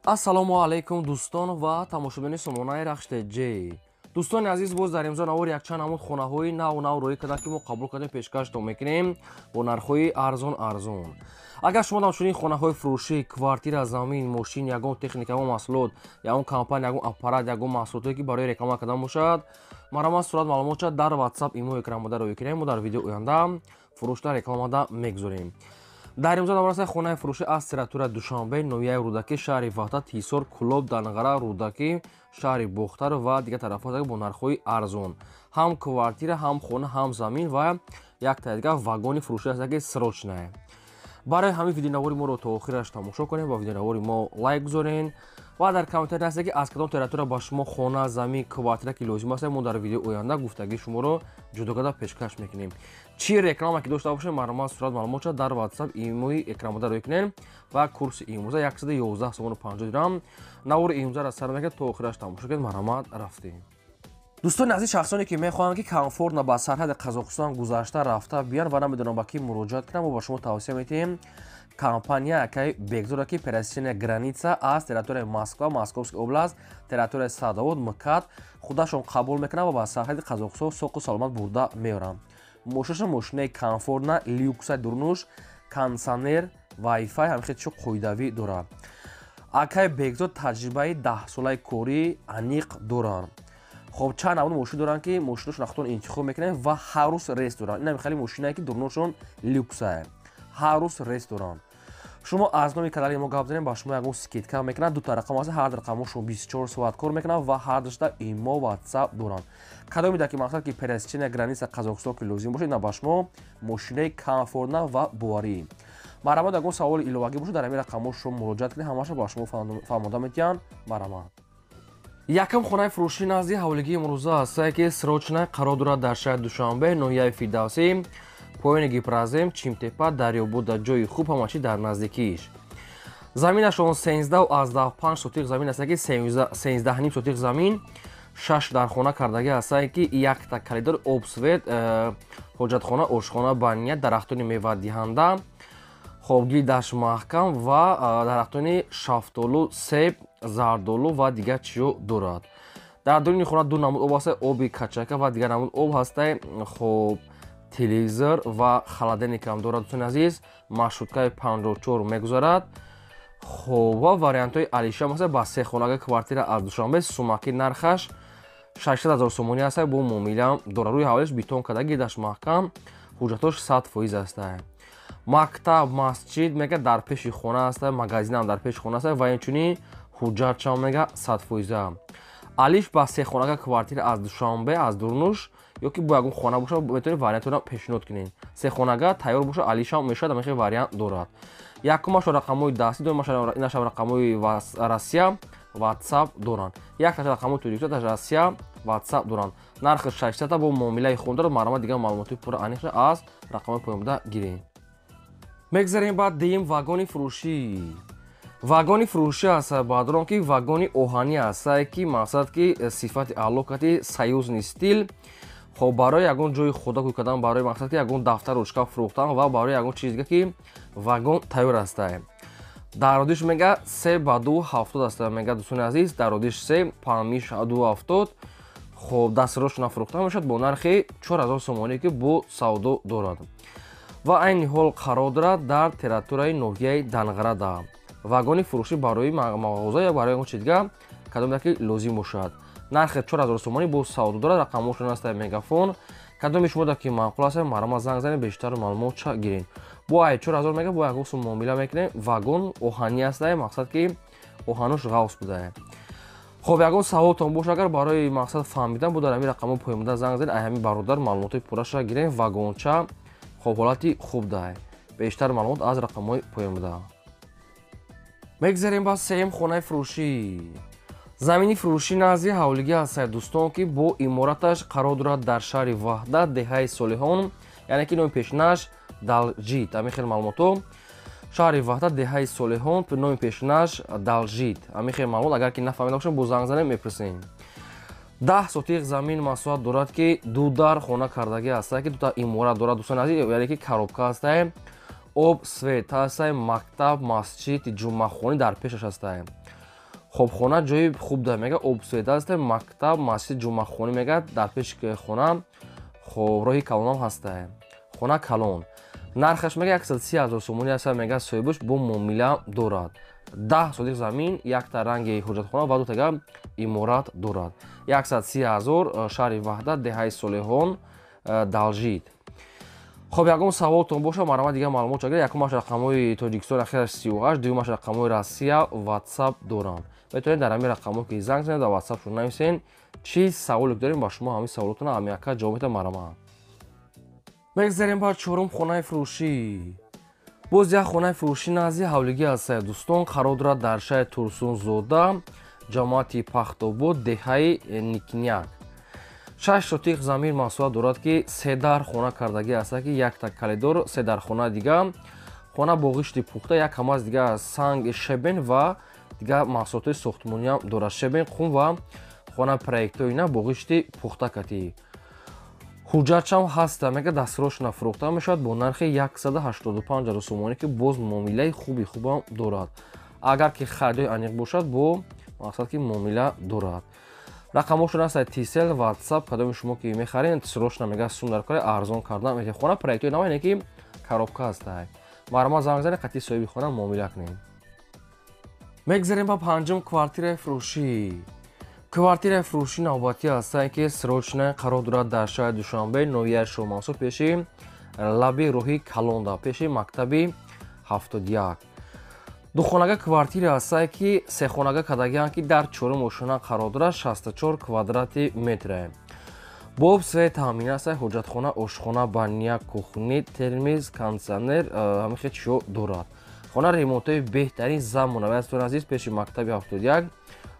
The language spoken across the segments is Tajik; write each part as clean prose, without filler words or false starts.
Ассалому алайкум, дӯстон ва тамошобинони сомонаи Рахш ТЖ. Дӯстони азиз, боз дар имзо навор якчанд намуд хонаҳои нав нав рӯй карда, ки мо қабул кардем, пешкаштон мекунем бо нархҳои арзон арзон. Агар шумо ҳамчунин хонаҳои фурӯшӣ, квартира, замин, мошин, ягон техника, ягон маҳсулот, ягон компания, ягон аппарат, ягон маҳсулотое, ки барои реклама кардан бошад, марҳамат, сурат, маълумотша дар WhatsApp, имо, экранбода рӯй кунем. Мо дар видео оянда фурӯшда рекламада мегузорем. Дар имзо навраса хонаи фурӯшӣ аз территория Душанбе, ноҳияи Рӯдакӣ, шаҳри Ваҳдат, Ҳисор, Кӯлоб, Данғара, Рӯдакӣ, шаҳри Бохтар ва дигар тарафҳо бо нархҳои арзон, ҳам квартира, ҳам хона, ҳам замин ва якта дигар вагони фурӯшӣ аст, ки срочная. Барои ҳамин видеонавори моро то охираш тамошо кунед ва видеонавори мо лайк гузорен ва дар комментария ҳасте, ки аз кадом территория ба шумо хона, замин, квартира ки лозим аст. Мо дар видеои оянда гуфтагии шуморо ҷудо карда пешкаш мекунем. Чӣ реклама ки дошта бошем, марҳамат, сурат, маълумотша дар WhatsApp, имои экранбода рӯй кунем. Ва курси имрӯза 111 сомону 50 дирам. Навори имрӯзаро сар мекунед, то охираш тамошо кунед. Марҳамат, рафтем. Дӯстони азиз, шахсоне ки мехоҳанд, ки комфортно ба сарҳади Қазоқистон гузашта рафта биён ва намедонам ба кӣ муроҷиат кунам, мо ба шумо тавсия медиҳем компания акаи Бекзода, ки пересечения граница аз территорияи Москва, Московская область, территорияи Садовод, МКАД худашон қабул мекунанд ва ба сарҳади Қазоқистон соқу саломат бурда меоранд. Мошинаша мошинаи комфортна, люкса, дурнуш, кондитсионер, вайфай, ҳамихел чио қоидавӣ дорад. Акаи Бекзод таҷрибаи 10-солаи корӣ аниқ доранд. Хоб, чанд намуд мошин доранд, ки мошиношон худтон интихоб мекунед ва ҳар рӯз рейс доранд. Ин хеле мошинае, ки дурношон люксае, ҳар рӯз рейс доранд. Шумо аз номи канали мо гап занем, ба шумо ягон скидка мекунанд. Дута рақам аст, ҳар рақамошон 24 соат кор мекунанд ва ҳар душта имо, WhatsApp доранд. Кадомида ки мақсад, ки пересечения граница Қазоқистон ки лозим бошад, ина ба шумо мошинаи комфортна ва боварӣ. Марҳамат, ягон саволи иловагӣ бошад, дар ҳамин рақамҳо шумо муроҷиат кунед, ҳамаша ба шумо фаҳмода метиҳанд. Марҳамат. Якум хонаи фурӯшӣ назди ҳавлигии имрӯза ҳастае, ки срочно қарор дорад дар шаҳри Душанбе, ноҳияи Фирдавсӣ, поёни Гипрозем, Чимтепа, Дарёбуда. Ҷои хуб, ҳама чӣ дар наздикиш. Заминашон 13,5 сотиқ замин аст, ки 13,5 сотиқ замин, шаш дархона кардагӣ ҳастае, ки якта коридор, об, свет, ҳоҷатхона, ошхона, баня, дарахтони мевадиҳанда, хоб, гилдаш маҳкам ва дарахтони шафтолу, себ, зардолу ва дигар чиё дорад. Дар дуруни хона ду намуд об ҳаста, оби качака ва дигар намуд об ҳастай. Хоб, телевизор ва холодильникам дорад. Дӯстони азиз, маршруткаи 54 мегузарад. Хоб, ва вариантҳои алишам ҳаста. Ба се хонага квартира аз Душанбе сумаки нархаш 600 000 сомонӣ ҳаста, бо муомилаам дорад. Рӯи ҳавлиш бетон карда, гирдаш маҳкам, ҳуҷҷатош 100% ҳаста. Мактаб, масҷид мега дар пеши хона ҳаста, магазинам дар пеши хона ҳаста ва инчунин ҳуҷҷатшам мега 100%. Алиш ба се хонага квартира аз Душанбе, аз дурнуш ё ки бо ягон хона боша, метавонед вариантро пешниҳод кунед. Се хонага тайёр боша, алишам мешавад, ҳамин вариант дорад. Якумашо рақамҳои дастӣ, дуюмаша инаша рақамҳои Россия, WhatsApp доранд, якташа рақамҳои Тоҷикистон, Россия, WhatsApp доранд. Нархи 600, бо муомилаи хун дорад. Марҳамат, дигар маълумоти пурра аниқша аз рақамҳои поёнбуда гиред. Мегзарем ба дуюм вагони фурӯшӣ. Вагони фурӯшӣ аст, баъдрон ки вагони оҳанӣ ҳастае, ки мақсад ки сифати аъло кати, союзный стиль. Хоб, барои ягон ҷои худа кӯй кардан, барои мақсад ки ягон дафтар, ручка фурӯхтан ва барои ягон чиз дига, ки вагон тайёр ҳастае. Дародиш мега 3 ба 2,70 аст, мега, дӯстони азиз, дародиш се, паҳмиш 2,70. Хоб, дастрошона фурӯхта мешавад бо нархи 4000 сомонӣ, ки бо савдо дорад ва айни ҳол қарор дорад дар территорияи ноҳияи Данғарада. Вагони фурӯшӣ барои мағоза ё барои ягон чиз дига, кадоме ки лозим бошад, нархи 4000 сомонӣ, бо савдо дорад. Рақамҳошон аста, мегафон. Кадоми шумо ки маъқул аст, марҳамат, занг занед, бештар маълумотша гиред. Бо ай 4000 мега бо ягон сум муомила мекунем. Вагон оҳанӣ астае, мақсад ки оҳанош ғавс будае. Хоб, ягон саволтон боша, агар барои мақсад фаҳмидан, бо дар ҳамин рақамҳо поёнбуда занг занед, ай ҳамин бародар маълумотҳои пурраша гирем. Вагонча, хоб, ҳолати хуб дае. Бештар маълумот аз рақамҳои поёнбуда. Мегзарем ба сеюм хонаи фурӯшӣ. Замини фурӯшӣ назди ҳавлигӣ ҳастад, дӯстон, ки бо имораташ қарор дорад дар шаҳри Ваҳдат, деҳаи Солиҳон, яъне ки номи пешинаш Далжид. Ҳамин хел маълумотҳо: шаҳри Ваҳдат, деҳаи Солиҳон, номи пешинаш Далжид. Ҳамин хел маълумот, агар ки нафаҳмида бошем, бо занг занем, мепурсем. 10 сотиқ замин масоҳат дорад, ки ду дар хона кардагӣ ҳастад, ки дута иморат дорад, дӯстони азиз, яъне ки коробка ҳастае, об, свет ҳастае, мактаб, масҷид, ҷумъахонӣ дар пешаш ҳастае. Хоб, хона ҷои хуб да, мега обсвет аст, мактаб, масҷид, ҷумъахонӣ мега дар пеши хона. Хоб, роҳи калонам ҳаста, хона калон. Нархаш мега 130 000 сомонӣ аст, мега соҳибаш бо муомила дорад. 10 сотих замин, якта ранги ҳуҷҷатхона ва дутага иморат дорад. 130 000, шаҳри Ваҳдат, деҳаи Солеҳон, Далжид. Хоб, ягон саволтон боша, марҳамат, дигар маълумот чагир. Якумаш рақамҳои Тоҷикистон, ахираш 38, дуюмаш рақамҳои Россия, WhatsApp доранд. Метавонед дар ҳамин рақамҳо ки занг занед, дар WhatsApp-шон нависен, чӣ саволе дорем, ба шумо ҳамин саволотона ҳамяка ҷавоб медиҳам, марҳамат. Мегзарем ба чорум хонаи фурӯшӣ. Боз як хонаи фурӯшӣ назди ҳавлигӣ аст, дӯстон, қарор дорад дар шаҳри Турсунзода, ҷамоати Пахтобод, деҳаи Никиняк. 6 сотих замин масоҳат дорад, ки се дар хона кардагӣ аст, ки якта калидор, се дар хона дига, хона бо ғишти пухта, як ҳамаз дига санг, щебень ва дигар маҳсулотҳои сохтмониам дорад, щебень, қум ва хона проектҳои на бо ғишти пухта катӣ. Ҳуҷҷатшам ҳаста, мега дастрошна фурӯхта мешавад бо нархи 185 000 сомонӣ, ки боз муомилаи хуби хубам дорад. Агар ки харидори аниқ бошад, бо мақсад ки муомила дорад. Рақамҳошон аст Tcell, WhatsApp, кадоми шумо ки мехаред, срочно мега сум дар кори арзон кардан метавонед. Хона проектҳои нав, ине ки коробка ҳаста. Марҳамат, занг занед, қатъи соҳиби хона муомила кунед. Мегзарем ба панҷум квартираи фурӯшӣ. Квартираи фурӯшӣ навбатӣ ҳастанд, ки срочно қарор дорад дар шаҳри Душанбе, ноҳияи Шоҳмансур, пеши лаби роҳи Калонда, пеши мактаби 71. Духонага квартира ҳастае, ки сехонага кардагианд, ки дар чорум ошона қарор дорад, 64 квадрати метре. Бо свет таъмин аст, ҳоҷатхона, ошхона, баня, кухни, термиз, кондитсионер, ҳамин хел чизҳо дорад. Хона ремонтҳои беҳтарин замонавӣ аст, азиз, пеши мактаби 71,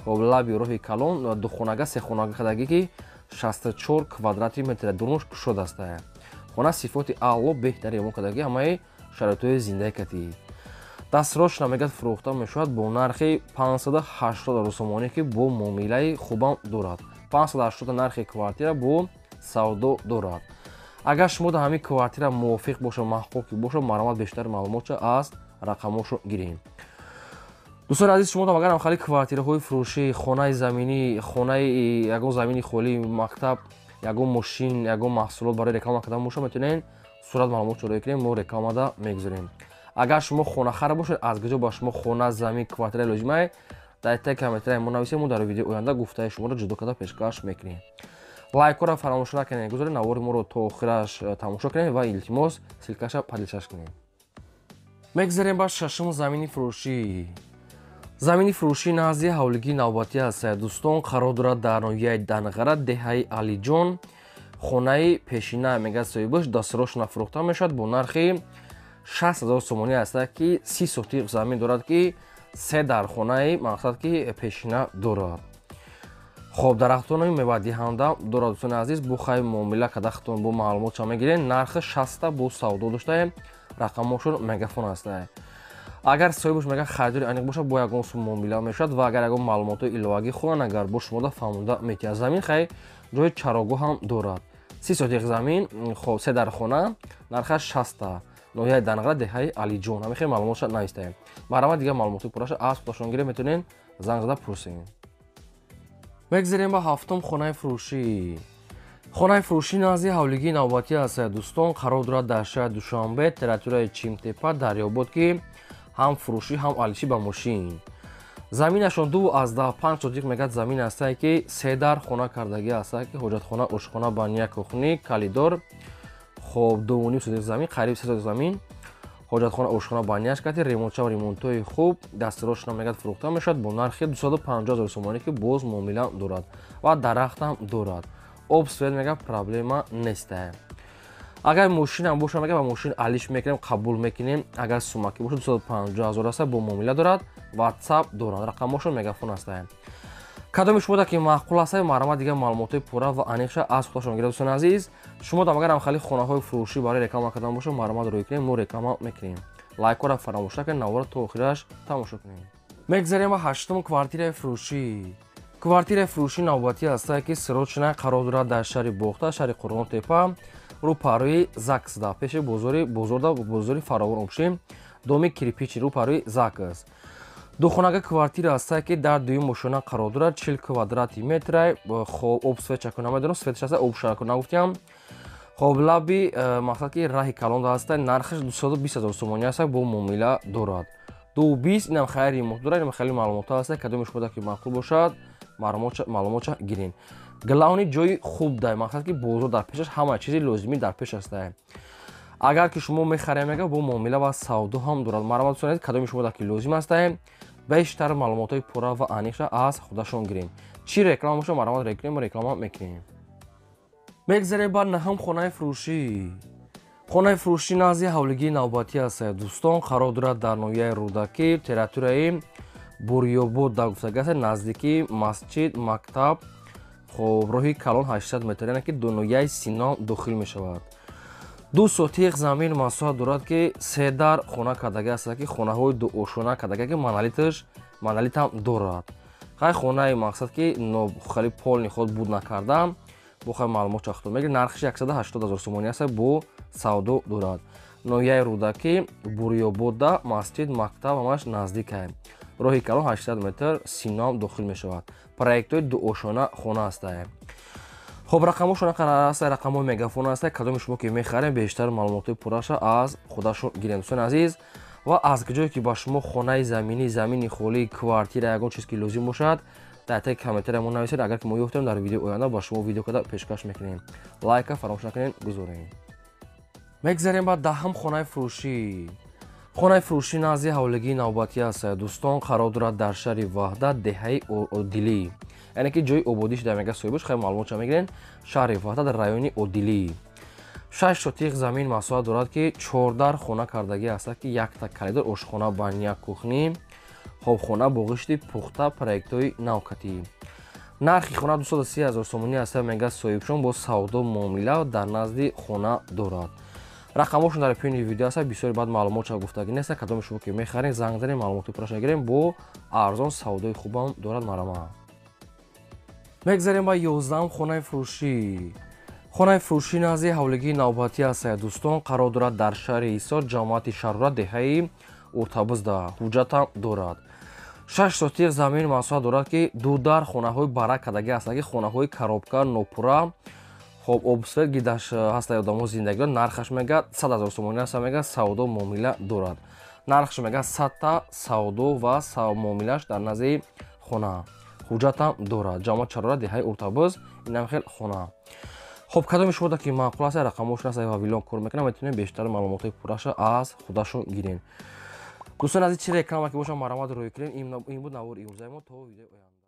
хоб, лаби роҳи калон, духонага, сехонага кардагӣ, ки 64 квадрати метр, дурунаш кушод аст. Хона сифоти аъло, беҳтарин ремонт кардагӣ, ҳамаи шароитҳои зиндагӣ катӣ. Дастрошна мегӯяд фурӯхта мешавад бо нархи 580 000 сомонӣ, ки бо муомилаи хубам дорад. 580 нархи квартира бо савдо дорад. Агар шумо дар ҳамин квартира мувофиқ бошад, маҳқуқ ки бошад, марҳамат, бештар маълумотша аз рақамҳошо гирем. Дӯстони азиз, шумо агар ҳамхали квартираҳои фурӯшӣ, хонаи заминӣ, хонаи ягон замини холӣ, мактаб, ягон мошин, ягон маҳсулот барои реклама кардан бошад, метавонед сурат маълумотшо роя кунем, мо рекламада мегузорем. Агар шумо хонахар бошед, аз куҷо ба шумо хона, замин, квартира лозимае, дар таи комментария мо нависед, мо дар видеои оянда гуфтаи шуморо ҷудо карда пешкаш мекунем. Лайкҳоро фаромӯш накунед, гузоред, навори моро то охираш тамошо кунед ва илтимос, ссылкаша поделиться кунед. Мегзарем ба шашум замини фурӯшӣ. Замини фурӯшӣ назди ҳавлигии навбатӣ аст, дӯстон, қарор дорад дар ноҳияи Данғара, деҳаи Алиҷон, хонаи пешина, мегӯяд соҳибаш дастрошна фурӯхта мешавад бо нархи 60 000 сомонӣ аст, ки 30 сотих замин дорад, ки се дар хонаи мақсад ки пешина дорад. Хоб, дарахтони мевадиҳанда дорад, дӯстони азиз, бо хай муомила карда худтон бо маълумотша мегиред. Нархи 60 бо савдо доштаем, рақамҳошон Мегафон ҳастае. Агар соҳибаш мега харидори аниқ бошад, бо ягон сум муомила мешавад ва агар ягон маълумотҳои иловагӣ хоҳанд, агар бо шумода фаҳмонда метиҳад. Замин хай ҷои чарогоҳ ҳам дорад. 30 сотих замин, хоб, се дар хона, нархаш 60, ноҳияи Данғара, деҳаи Алиҷон. Ҳамин хел маълумотша навистаем. Марҳамат, дигар маълумотҳои пурраша аз худашон гиред, метавонед занг зада пурсед. Мегзарем ба ҳафтум хонаи фурӯшӣ. Хонаи фурӯшӣ назди ҳавлигии навбатӣ аст, дӯстон, қарор дорад дар шаҳри Душанбе, территорияи Чимтепа, Дарёбод, ки ҳам фурӯшӣ, ҳам алишӣ ба мошин. Заминашон 2,5 сотих мегӯяд замин ҳастае, ки се дар хона кардагӣ ҳастае, ки ҳоҷатхона, ошхона, баня, кухни, калидор. Хоб, 2,5 сотих замин, қариб 3 сотих замин, ҳоҷатхона, ошхона, баняш кати, ремонтшав, ремонтҳои хуб, дастрошна мегӯяд фурӯхта мешавад бо нархи 250 000 сомонӣ, ки боз муомила дорад ва дарахтам дорад. Об, свет мегӯяд проблема нестае. Агар мошинам бошад, мегӯяд ба мошин алиш мекунем, қабул мекунем. Агар сумакӣ бошад, 250 000 аст, бо муомила дорад, WhatsApp дорад, рақамҳошон Мегафон ҳастае. Кадоми шумо ки маъқул аст, марҳамат, дигар маълумотҳои пурра ва аниқша аз худашон гиред, дӯстони азиз. Шумо агар ҳамхали хонаҳои фурӯшӣ барои реклама кардан бошад, марҳамат, рӯй кунем, мо реклама мекунем. Лайкҳоро фаромӯш накунед, наворро то охираш тамошо кунед. Мегзарем ба ҳаштум квартираи фурӯшӣ. Квартираи фурӯшӣ навбатӣ ҳастае, ки срочно қарор дорад дар шаҳри Бохта, шаҳри Қурғонтепа, рӯпарӯи ЗАГСда, пеши бозори бозорда, бозори фаровон обшим, доми кирпичи, рӯпарӯи ЗАГС. Духонага квартира ҳастае, ки дар дуюм ошёна қарор дорад, 40 квадрати метрай. Хоб, об свет чаку намедонам, свет ш аста, об шаку нагуфтиам. Хоб, лаби мақсад ки раҳи калон ҳаста. Нархаш 220 ҳазор сомонӣ аста, бо муомила дорад. 220 инам хайри дорад, инам хеле маълумотҳо ҳаста. Кадоми шумо ки маъқул бошад, маълумотша гирин. Главный, ҷои хуб дай, мақсад ки бозор дар пешаш, ҳама чизи лозимӣ дар пеш ҳастае. Агар ки шумо мехарем, мега, бо муомила ва савдо ҳам дорад. Марҳамат, дӯстони, кадоми шумо ки лозим ҳастае, бештар маълумотҳои пурра ва аниқша аз худашон гирем. Чӣ реклама боша, марҳамат, реклама мекунем. Мегзарем ба наҳум хонаи фурӯшӣ. Хонаи фурӯшӣ назди ҳавлигии навбатӣ аст, дӯстон, қарор дорад дар ноҳияи Рӯдакӣ, территорияи Бурёбод дар гуфтагӣ аст, наздикии масҷид, мактаб. Хоб, роҳи калон 800 метр, яъне ки до ноҳияи Сино дохил мешавад. 2 сотих замин масоҳат дорад, ки се дар хона кардагӣ аст, ки хонаҳои дуошона кардагӣ, ки монолиташ, монолитам дорад. Хай, хонаи мақсад ки хеле полный худ буд накардам, бо хай маълумот чахтон мегир. Нархиш 180 ҳазор сомонӣ аст, бо савдо дорад. Ноҳияи Рӯдакӣ, Бурёбода, масҷид, мактаб ҳамаш наздикае, роҳи калон 800 метр, Синоам дохил мешавад. Проектҳои дуошона хона ҳастае. Хоб, рақамҳошон аста, рақамҳои мегафон аста. Кадоми шумо ки мехарем, бештар маълумотҳои пурраша аз худашон гирем, дӯстони азиз. Ва аз ҷое ки ба шумо хонаи заминӣ, замини холӣ, квартира, ягон чиз ки лозим бошад, дар таги комментария мо нависед. Агар ки мо ёфтем, дар видеои оянда ба шумо видео карда пешкаш мекунем. Лайка фаромӯш накунед, гузорем. Мегзарем ба даҳум хонаи фурӯшӣ. Хонаи фурӯшӣ назди ҳавлигии навбатӣ аст, дӯстон, қарор дорад дар шаҳри Ваҳдат, деҳаи Одилӣ, яъне ки ҷои ободӣ шуда, мега соҳибаш. Хеле маълумотша мегирем. Шаҳри Ваҳдат, райони Одилӣ, 6 сотих замин масоҳат дорад, ки чордар хона кардагӣ аст, ки якта коридор, ошхона, баня, кухня. Хоб, хона бо ғишти пухта, проектҳои навкатӣ. Нархи хона 230 ҳазор сомонӣ аст, мега соҳибшон, бо савдо муомила дар назди хона дорад. Рақамҳошон дар поёни видео аст. Бисёри баъд маълумотша гуфтагӣ нест. Кадоми шумо ки мехарем, занг занем, маълумоти пурраша гирем. Бо арзон савдои хубам дорад, марама. Мегзарем ба 11-ум хонаи фурӯшӣ. Хонаи фурӯшӣ назди ҳавлигии навбатӣ аст, дӯстон, қарор дорад дар шаҳри Ҳисор, ҷамоати Шарора, деҳаи Уртабузда. Ҳуҷҷатам дорад. 6 сотих замин масоҳат дорад, ки ду дар хонаҳои барак кардагӣ ҳастанд, ки хонаҳои коробка нопурра. Хоб, об свет гидаш ҳаста, одамо зиндагӣ. Нархаш мега 100 ҳазор сомонӣ аст, мега, савдо муомила дорад. Нархаш мега садта, савдо ва муомилаш дар назди хона, ҳуҷҷатам дорад. Ҷамоат Чарора, деҳаи Уртабуз, инам хел хона. Хоб, кадоми шумо ки маъқул аст, рақамҳошон аст, Вавилон кор мекунам, метавонем бештар маълумотҳои пурраша аз худашон гирем. Дӯстон азиз, чӣ реклама ки бошам, марҳамат, рӯй кунем. Ин буд навори имрӯзаи мо. То видеои оянда.